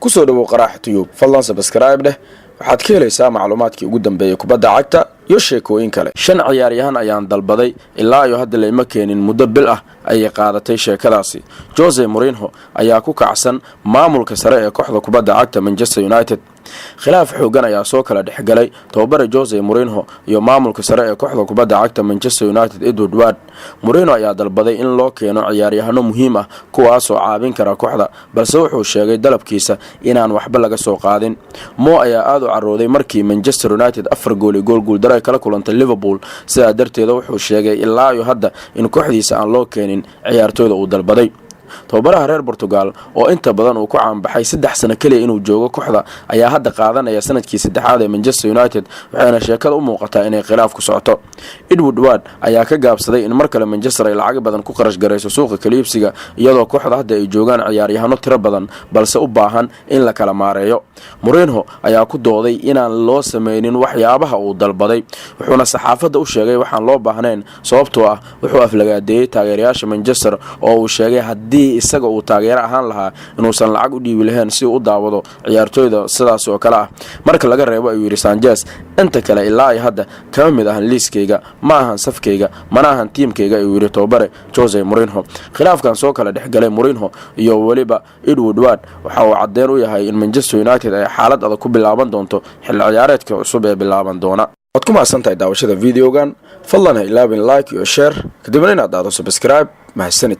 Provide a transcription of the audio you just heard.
Kusoo dhawow Qaraaxa Tube. Fadlan subscribe dheh. Waxaad ka helaysaa macluumaadkii ugu dambeeyay kubadda cagta iyo sheekooyin kale. Shan ciyaaryahan ayaan dalbaday, ilaa iyo hadda layma keenin. Muddo bil ah ayay qaadatay sheekadaasi. Jose Mourinho ayaa ku kacsan maamulka sare ee kooxda kubadda cagta Manchester United. Khilaaf xoogan ayaa soo kala dhexgalay tababare Jose Mourinho iyo maamulka sare ee kooxda kubadda cagta Manchester United, Ed Woodward. Mourinho ayaa dalbaday in loo keeno ciyaaryahano muhiim ah, kuwaasoo caawin kara kooxda, balse wuxuu sheegay dalabkiisa inaan waxba laga soo qaadin. Mo ayaa aada u carooday markii Manchester United 4 gool iyo gool guuldaro ay kala kulantay Liverpool. Sidaa darteeda wuxuu sheegay ilaa iyo hadda in kooxdiisa aan loo keenin ciyaartooyda uu dalbaday. Tababaraha reer Portugal, oo inta badan uu ku caanbaxay 3 sano keliya inuu joogo kooxda, ayaa hadda qaadanaya sanadkii saddexaad ee Manchester United, waxayna sheekada u muuqataa inay khilaaf ku socoto. Ed Woodward ayaa ka gaabsaday in mar kale Manchester ay lacag badan ku qarash garayso suuqa kala iibsiga, iyadoo kooxda hadda ay joogaan ciyaaryahano tiro badan, balse u baahan in la kala maareeyo. Mourinho ayaa ku dooday inaan loo sameynin waxyaabaha uu dalbaday, wuxuuna saxaafadda u sheegay waxaan loo baahnayn, sababtoo ah wuxuu aflagaadeeyey taageerayaasha Manchester, oo uu sheegay haddii isaga uu taageero ahaan lahaa inuusan lacag u dhiibi lahayn si uu u daawado ciyaartooyda sidaas oo kale ah. Marka laga reebo, ayuu yidhi, Sanchez, inta kale ilaa ay hadda kama mid ahan liiskayga, ma ahan safkayga, mana ahan tiimkayga, ayuu yidhi tababare Jose Mourinho. Khilaafkan soo kala dhexgalay Mourinho iyo weliba Ed Woodward waxa uu caddeyn u yahay in Manchester United ay xaalad adag ku bilaaban doonto xilli ciyaareedka cusub ee bilaaban doona. Waad ku mahadsantahay daawashada videogan. Fadlan ha ilaabin like iyo share, kadibna inaad daado subscribe. Mahadsanid.